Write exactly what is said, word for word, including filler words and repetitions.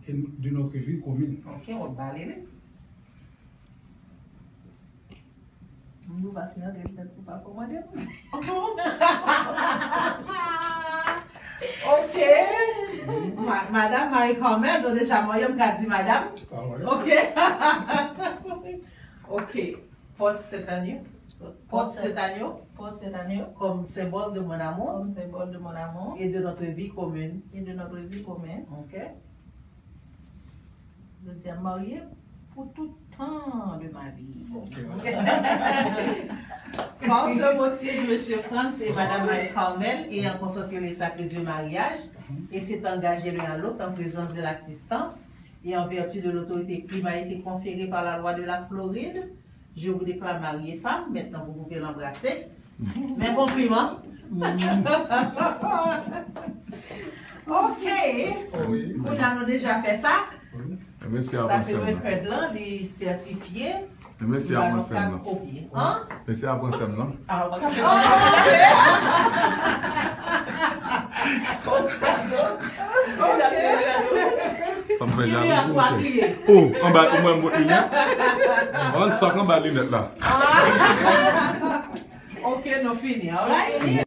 et de notre vie commune. Ok, w ap bale li. M nou pa fin antre petèt pou pa kòmande. Ok. Ma- Madame Marie Carmel, donk deja mwen yo m ka di madame. Ah ouais. Ok. Ok. Porte cet agneau. Porte cet agneau Porte cet agneau comme symbole de mon amour comme symbole de mon amour et de notre vie commune. et de notre vie commune. Ok. Je tiens à me marier pour tout temps de ma vie. Ok. Par ce motif, Monsieur Franz et Madame Marie-Carmel ayant consenti au sacré du mariage et s'est engagé l'un à l'autre en présence de l'assistance et en vertu de l'autorité qui m'a été conférée par la loi de la Floride, je vous déclare mari et femme. Maintenant, vous pouvez l'embrasser. Mes compliments. Ok. Oh oui. Kounye a nou deja fè sa. Oui. Mesye Sa avan se sèm nan. Record lan, li sètifye. Mesye avan sèm nan. Kopye. Hein? Mesye avan sèm nan. Ah, w pa ka fè. Fòm fè Ki jalouzi mirak w a mesye. kriye? Oh, anba ou mwen mwen linèt. Ann sòk anba linèt la. Ok, nou fini, alright?